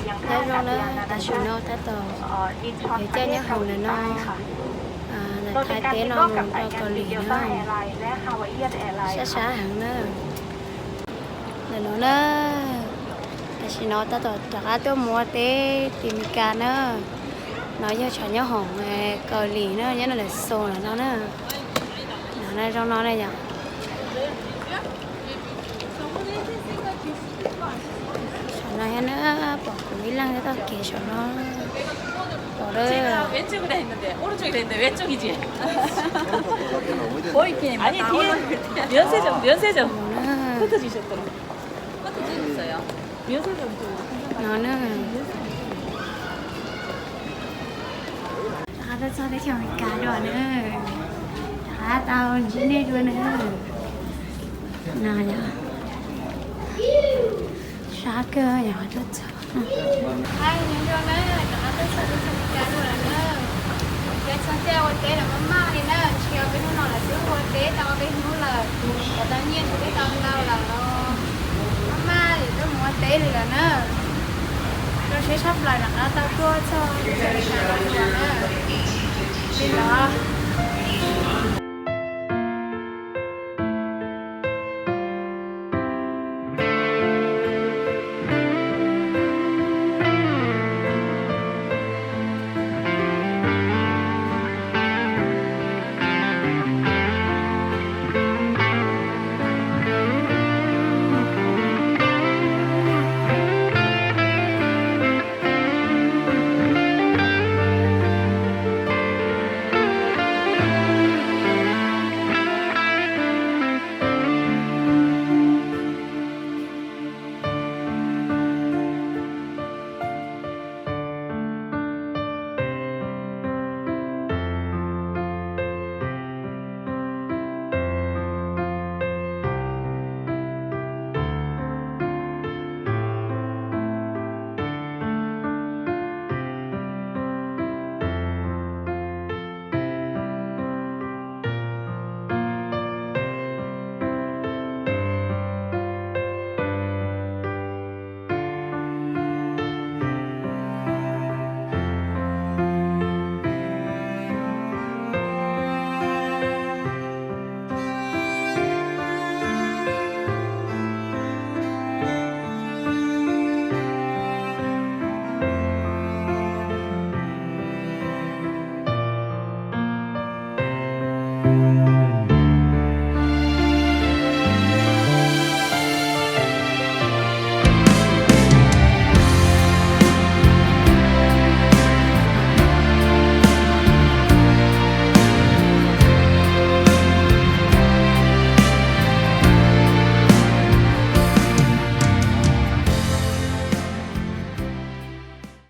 Nyob zoo na, tam sim no tab tom yuav caij nyob hoom ntawm no, ntawm Thaib teb no mus rau Kaus Lim na, sab sab heev na. Ntawm no na, tam sim no tab tom rov qab tuaj mus ua teb tim Meskas na. No yog tshav nyob hoom Kaus Lim na, nyob no lawm xus lawm no na. No na, zoo no na yom. Saum no thiab na, pom kuv ib leeg nyob txoj kev saum no. Pom lawm. No na. Rov qab tuaj txog teb chaws Amelikas dua na. Rov qab tau ntsib nej dua na. No yog sab kawg yog tuaj txog. Hais nyob zoo na, rov qab tuaj txog teb chaws Amelikas dua lawm na. Yog txog caij ua teb los maj maj li na, tsis yog peb hnub no lawm, twb ua teb tau ob peb hnub lawm, kom tau nyiaj ces twb tau ntau lawm los maj maj li, tuaj mus ua teb li lawm na. Zoo siab tshaj plaws rov qab tau tuaj txog teb chaws Amelikas no dua na. Li los